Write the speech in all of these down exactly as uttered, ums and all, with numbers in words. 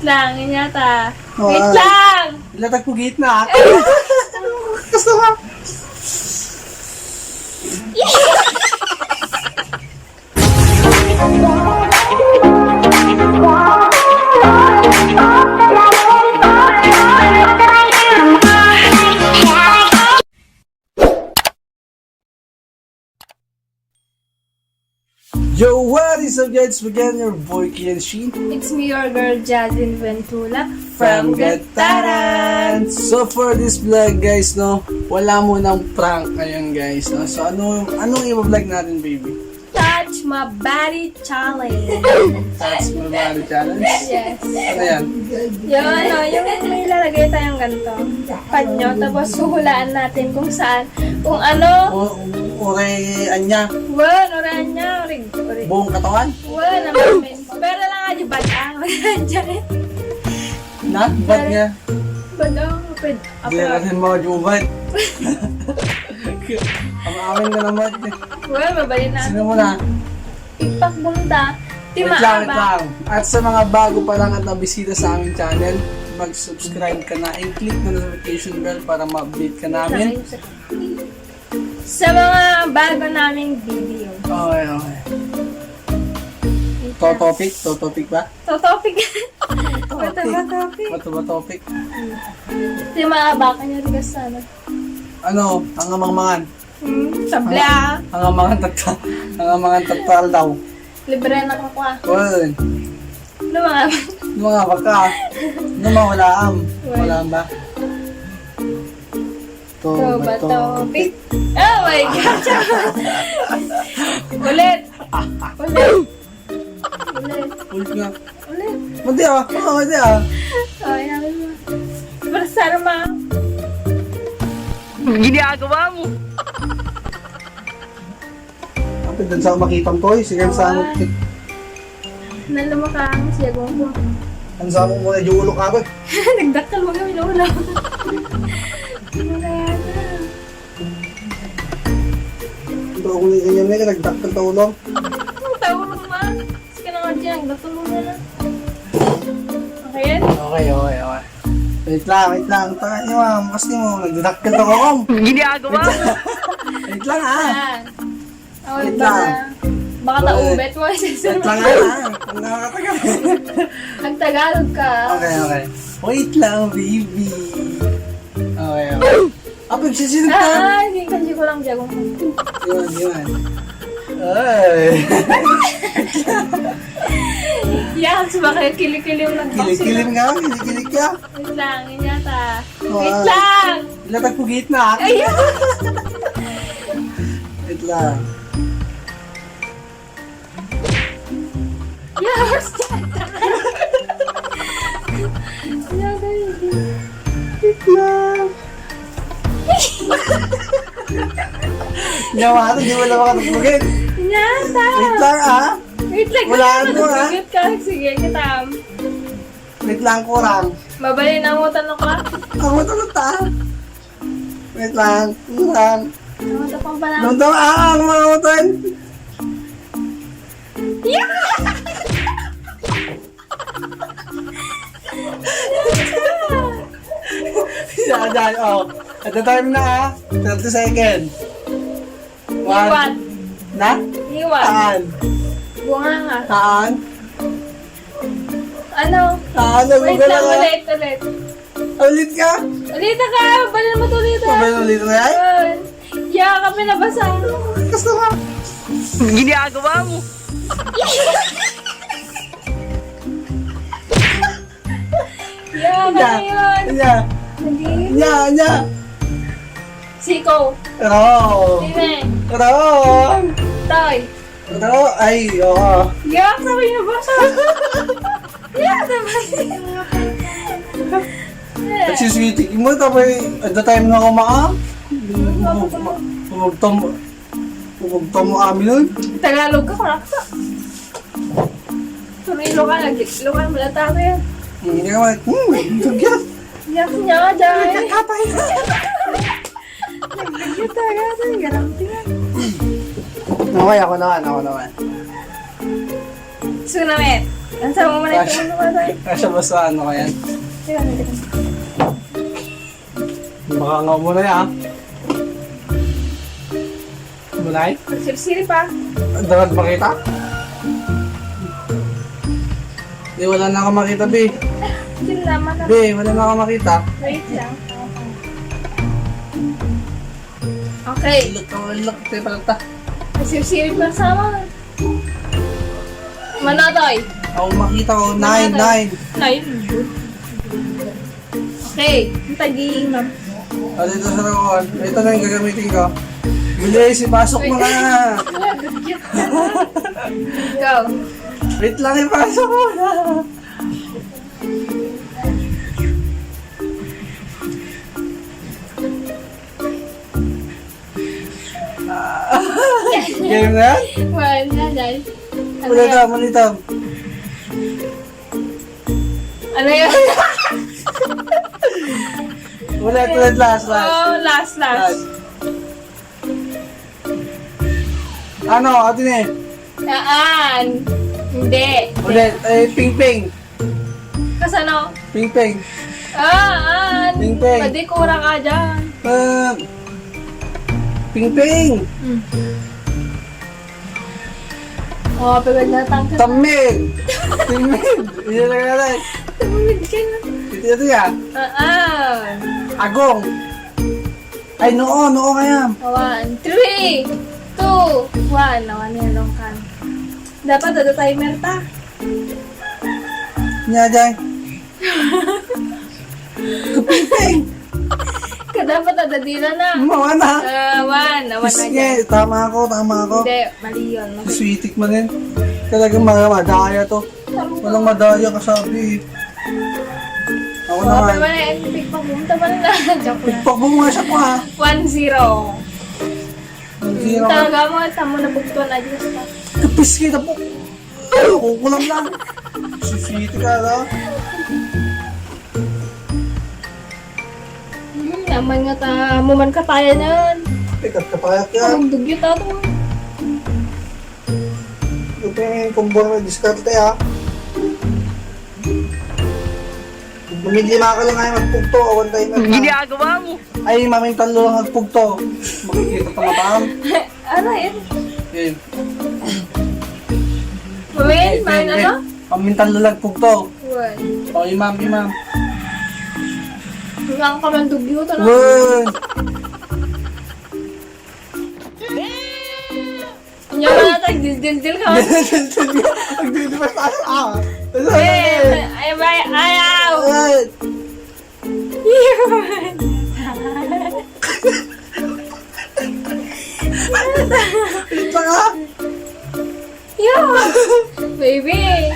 Lang, inyata. Oh, Wait ah. lang! Ilatag ko gitna. Gusto ka? Yo, what is up, guys? Again, your boy Kian Shin. It's me, your girl, Jazlyn Ventula from Gataran. So, for this vlog, guys, no, wala munang prank ngayon, guys, no? So, ano, anong i-vlog natin, baby? Touch my body challenge. Touch my body challenge? Yes. Ano yan? Yung ano, yung may lalagay tayong ganito. Panyo, tapos huhulaan natin kung saan, kung ano. O, uray anya? Wen, uray anya, uray, uray. Buong katawan? Wen, naman. Pero lang nga, di ba, ah? Na? Ba't nga? Ba't ang pwede? Di na kasi mga jubat. Ang amin na naman. Well, mabalin na. Sino muna? Ipakbong ta. Ti Wait lang, wait maaba. lang. At sa mga bago pa lang at nabisita sa aming channel, mag-subscribe ka na and click na notification bell para ma-update ka namin. Sa mga bago naming video. Okay, okay. To topic? To topic ba? To topic. Bato ba topic? Bato ba topic? Ti maaba ka niya, tigas sana. Ano? Ang amang-mangan? Hmm, sabla. Ang, ang amang-mangan tata-, ang amang-mangan tatal daw. Libre na ka kwa. Uy. Ano mga? Ano mga baka? Ano mga walaam? Uy. Walaam ba? To, To ba bato, topic? pick? Oh my God! Ulit! Ulit! Ulit! Ulit nga. Ulit! Mati ah! Ah, mati ah! Oh, inamin mo. Pasar ma. Ginagawa mo. Ang pindan sa makitang toy, sige, ang Ah. sangot. Nalumakang siya gumpo. Ang samok mo na yung ulo ka, be. Nagdakkel mo kami ng ulo. Ano kaya na? Ito ako ni ganyan na, nagdakkel ka ulo. Ang tawag mo, ma. Sige na nga dyan, nagdakkel mo na. Okay yan? Okay, okay, okay. Wait lang, wait lang. Tanga niyo, ah. Makas niyo, nagdakkel ako, Kong. Ginagawa mo. Wait lang, ah. Yan. Oh, Wait iba lang. na. Baka Wait. taubet mo, Wait lang, ah. Ang nakakatagal. Nagtagalog ka. Okay, okay. Wait lang, baby. Okay, okay. Ah, pagsisinta. Ah, hindi, hindi ko lang jago. Yun, yun. Ay. Yan, sumakay, kilikili yung nagboxing. Kilikili nga, kilikili ka. Wait lang, yun yata. Oh, Wait ah. lang! Ilatag ko gitna, ah. Ay! Wait lang. Yes! Wait lang. Yawa, di mo lang makatugtugin. Yata! Wait lang, ah. Wait lang, Wala wait lang, mo, ah. Sige ka. Sige, kita. Wait lang, kurang. Mabalin ang utan ko, ah. Ang utan ko, ta. Wait lang, kurang. Ang utan pang pala. Nung daw, ah, ang mga utan. Yeah! Yeah, dyan, oh. At the time na, ah. Thirty seconds. One. Liwat. Na? Liwat. Taan. Bunganga. Taan. Ano? Taan, Wait nagugulo lang, ka. ulit, ulit. Ulit ka? Ulit ka! Balin mo to ulit, ah. Sabay ulit na yan? Yun. Yeah, kami nabasa. Gusto ka? Ginagawa mo. Yeah, Yeah. kami yun. Yeah. Hindi. Yeah, yeah. Siko. Wrong. Sine. Wrong. Toy. Wrong. Ay, oo. Yeah, sabi niya ba? Yeah, sabi niya. Excuse me, tiki mo, tapos at the time na kumaang. Magtom-, magtom-, magtom-, amin nun. Tagalog ka, kurakta. Turilo ka, nag-ilo ka, wala tayo yan. Hindi ka, hmm, tugyan. Yak niya, dahil. Kapay. Nagdagyo talaga, ito yung garanti nga. Okay, ako naman, ako naman. Sunamet. Ang sama mo na ito, ano ba tayo? Kasya ba sa ano ko yan? Teka, teka. Baka nga muna yan. Mulay? Sirsiri pa. Dapat makita? Di, wala na ako makita, be. Yun naman na. Be, wala na ako makita. Wait lang. Okay. Look, oh, look, tayo pala ta. Sirsiri pa sa amin. Manatay. Ako makita ko, nine, Manatay. Nine. Nine. Okay, ang tag-iingat. Ah, dito sa nakuha. Ito na yung gagamitin ko. Bilis, ipasok mo na. Go. Wait lang, ipasok mo na. Game na yan? Wala na, dahil. Ano Wala yan? Tama, wala tama. Ano yan? Ulit, ulit, last, last. Oh, last, last. Last. Ano, ate ni? Saan? Hindi. Ulit, eh, ping-ping. Kasano? Ping-ping. Ah, an. Ping-ping. Pwede kura ka dyan. Ah, ping-ping. Hmm. Oh, pwede na tangka. Tamid. Tamid. Iya na nga lang. Tamid ka na. Ito, ito ya. Ah, ah. Agong. Ay, noo, noo kaya. One, three, two, one. Nawa niya nung kan. Dapat ada timer ta. Nya, jay. Kapiping. Ka dapat ada dila na. Mawa na. Ah, one. Nawa na Pisngi. Dyan. Tama ako, tama ako. Hindi, mali yun. Mali. Sweetik man yan. Talagang mga madaya to. Walang madaya kasabi. Ako Wala naman. Pa naman eh, pigpag mo. Tama na. Joke lang. Pigpag mo nga siya ko, ha? One zero. One zero. Talaga mo, tamo na bugtuan na dyan sa Kapis kita po. Ay, kukulang lang. Sisiti ka, ha? Hmm, naman nga ta, mo man katayan yan. Pikat ka pa kaya. Parang dugyot ato. Ito yung kumbor na diskarte, ha. Mamili ka lang ay magpugto, awan tayo na. Ginagawa mo. Ay, mamintallo lang magpugto. Makikita ka mataan. Ano yun? Yun. Wait, Wait, man, wait, ano? Wait. Mamintallo lang pugto. Wait. O, imam, imam. Wala ka man dugyot, ano? Wait. Nya ka na, tagdildil-dil ka. Nagdidibas tayo, ah. Eh, ay, ay, ayaw. Ay. Wait lang, ah. Yo, baby.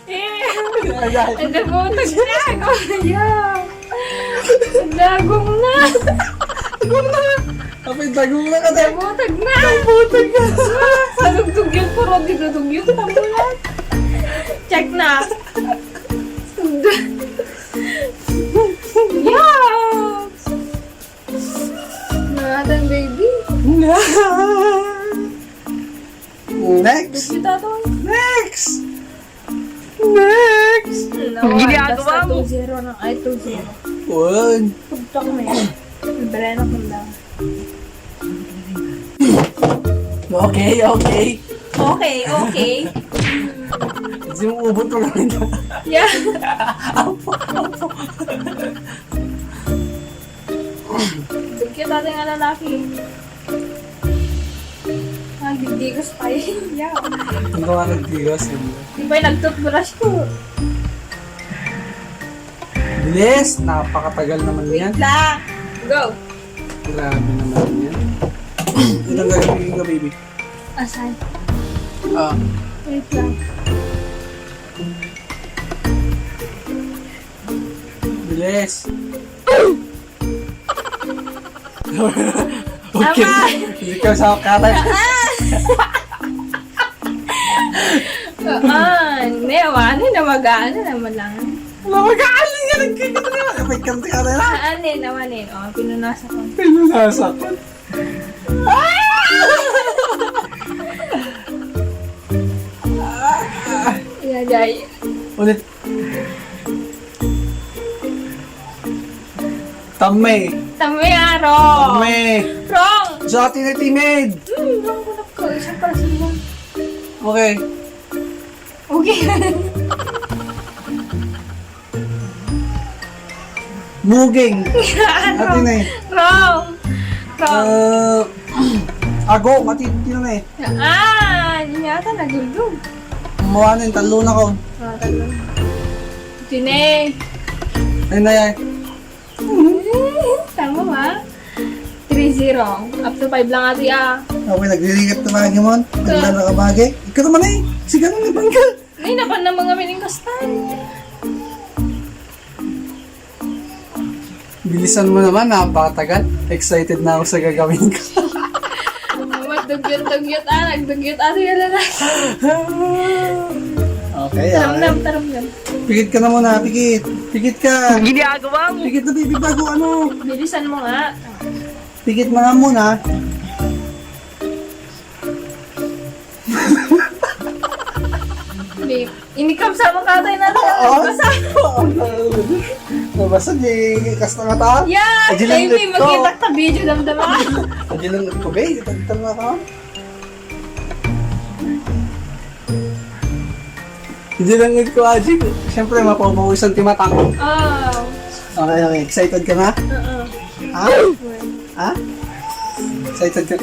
Eh, ang dagutag na ako. Yeah. Ang dagong na. Dagong na. Kapit dagong na ka, Dagutag na. Dagutag na. Ah, sa dugdug yun, puro didudug yun. Tamo na. Check na. Yeah. Mga atang baby. Next. Dito to. Next. Next. Hmm, ako, Ginagawa basta mo. Two zero na, ay, two zero. One. Pugtok na yun. Libre na kung lang. Okay, okay. Okay, okay. Kasi yung ubot ko lang ito. Yeah. Apo, apo. Cute ate nga lalaki. Nagdigdigos pa yun. Yeah. Hindi ko nga nagdigos, yun. Di ba yung nag-toothbrush ko? Bilis! Napakatagal naman Wait yan. Lang. Go. Grabe naman yan. Ito ang gagamitin ko, baby. Asan? Ah. Wait lang. Bilis. Okay. Tama. Hindi ka sa katay. Saan? May awa, ano na mag-aano naman lang. Mapagkakaaling ka, nagkikita na. Kapag kanti ka na. Aanin, awanin. O, pinunasan ko. Pinunasan ko. Ah! Inagay. Ulit. Tamme. Tamme, ah, wrong. Tamme. Wrong. Sa atin ay timid. Hmm, wrong ko na ko. Isa pa sila. Okay. Okay. Muging. Ano? Atin eh. Wrong. Wrong. Ah, ago, mati-, tino na eh. Ah, yun yata, nagulgog. Mawanin, talo na ko. Ah, talo. Tine. Ayun na yan. Tama ba? Three zero. Up to five lang ati, ah. Okay, nagliligat na lagi mo. Ito. Naglalakabagi. Ikaw naman eh. Sige na, naban ka. Nay, naban na mga mining kastan. Bilisan mo naman, napakatagal. Excited na ako sa gagawin ko. Magdugyot-dugyot, ah. Nagdugyot, ah. Sige na lang. Okay, ah. Taramdam, taramdam. Pikit ka na muna, pikit. Pikit ka. Ginagawa mo. Pikit na, baby, bago ano. Bilisan mo nga. Pikit mo nga muna. Babe, inikam sa mga katay na lang. Oo. Basa. Oo. Nabasa di kasta nga ta? Yeah, Ay, di lang baby, ito. Magkita ka video, damdama. Ay, di lang ito, babe. Ito, ito nga ka. Hindi lang ito, Ajik. Siyempre, mapapawisan ti matang. Oh. Okay, okay. Excited ka na? Oo. Ha? Ha? Excited ka?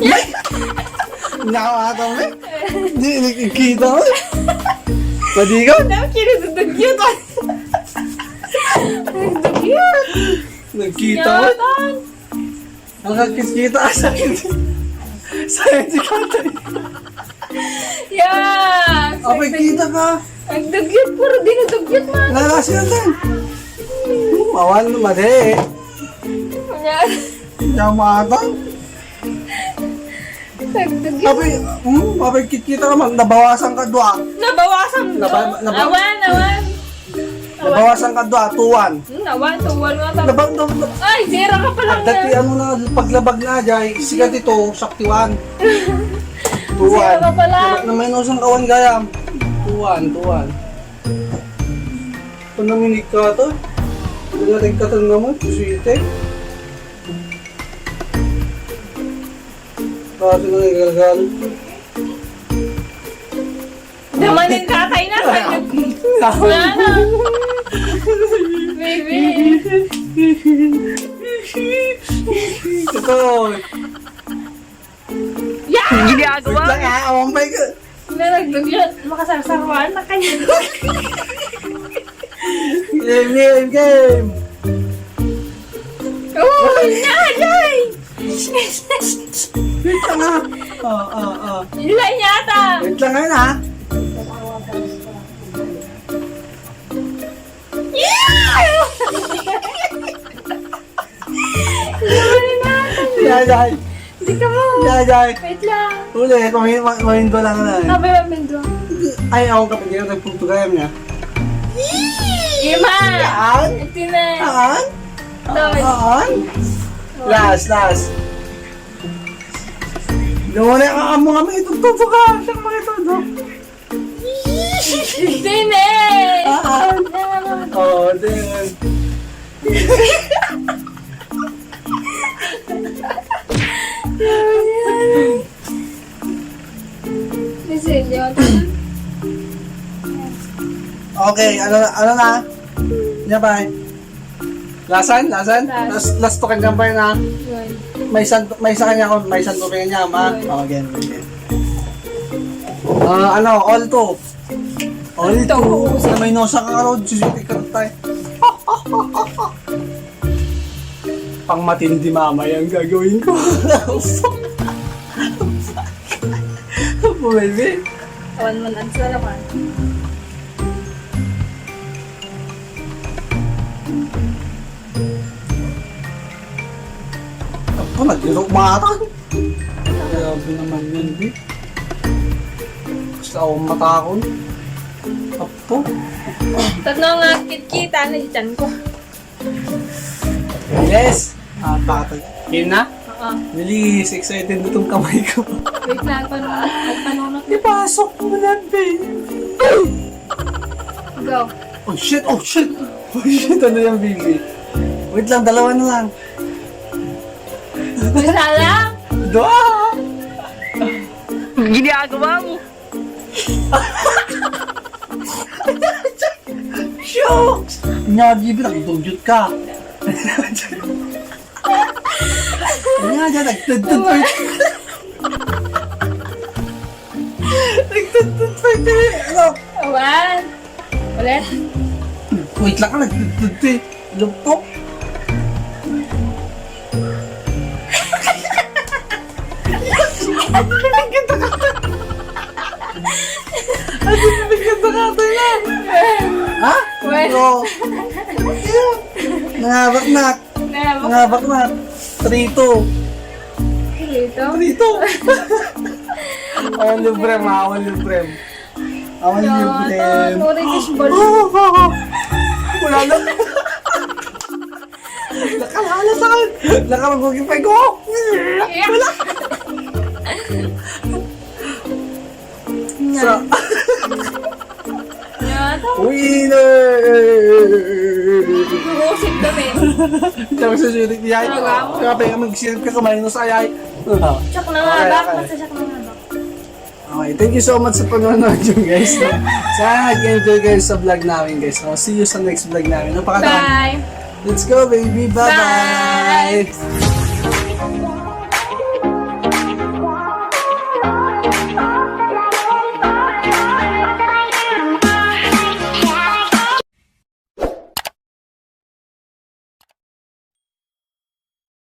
Nakaw ata mo eh. Hindi, nakikita mo eh. Pwede ka? Ano, kinududugyot? Kinududugyot? Nagkita mo? Yatan. Nakakita sa akin. Sa akin si Katay. Yeah! Apay, kita ka. Nagdugyot, puro dinudugyot, man. Lalasi na din. Hmm, awan, mali. Yan. Yamata. Nagdugyot. Apay, hmm, apay, kitkita ka man. Nabawasan ka dua. Nabawasan Naba-, dua? naba- Awan, awan. Nabawasan ka dua, two one. Hmm, awan, two one nga ta. Naba-, naba-, Ay, zero ka pa lang Agdati, yan. Ano na, paglabag na, jay, sikat ito, saktiwan. Two one. Zero ka pa lang. Na, na may nusang kawan gayam. Two one, two one. Panaminig ka to? Panaminig ka to naman, susuite. Kaso na yung galgal. Damanin ka, kay na, kay na. Sana. Baby. Ito. Yeah! Ginagawa. Wait lang, ah. Oh my God. Na nagdugyot, makasarsaruan na kayo. Game, game, game. Oh, yeah, yeah. Wait lang, ah. Oh, oh, oh. Yun lang yata. Wait lang ngayon, ah. Yeah! Yayay. Hindi ka mo. Yayay. Wait lang. Uli, kumain, kumain ko lang na eh. Sabi mo, Mendo. Ay, ako kapag yun, nagpunto kayo niya. Ima! Yan? Ito na. Yan? Ito. Yan? Last, last. Doon na yung amo kami, itong tubo ka. Siyang mga ito, no? Hindi na eh! Ah, ah. Oo, hindi. Miss Eliot. Okay, ano, ano na? Nya, bye. Lasan? Lasan? Last. Last, last to kanyang bar na. Yun. May san-, may sa kanya ko, may santo kanya niya, ma. Yun. Oh, again, again. Ah, ano, all two. All two. Sa may nosa ka, Rod, susuti ka tayo. Pang matindi mamaya ang gagawin ko. Pwede. Tawan mo na, sa laman. Ako, naglilok mata. Grabe naman yun, Bi. Gusto akong matakon. Apo. Tatlo nga kitkita na si tiyan ko. Yes! Ah, bakit? Yun na? Oo. Bilis, excited na itong kamay ko. Wait lang, paano? Nagpanunot na. Ipasok mo na, baby. Go. Oh shit, oh shit. Oh shit, ano yan, baby? Wait lang, dalawa na lang. Isa lang? Dua! Ginagawa mo. Shucks! Nga, di ba nagdugyot ka? Nga, dyan, nagtudtod pa. Nagtudtod pa ito eh. Ano? Awan. Ulit. Wait lang ka, nagtudtod pa eh. Lupok. Ano na nagkita ka tayo na? Ha? Wait. Bro. Nangabak na. Nangabak. Nangabak na. Three two. Three two? Three two. Awan libre, ma. Awan libre. Awan libre. Ito, ito, ito, ito, ito. Wala na. Nakalala sa akin. Nakarugugipay ko. Wala. Sa Yan. Winner! Gugusip kami. Tapos sa sulit niya. Talaga? Kaya pa yung mag-share ka, kumain mo sa ayay. Check na nga, Okay, bak, okay. Basta check na nga, bak. Okay, thank you so much sa panonood nyo, guys. Sana nag-enjoy kayo sa vlog namin, guys. So, see you sa next vlog namin. Napakatawa. Bye! Let's go, baby. Bye-bye! Bye!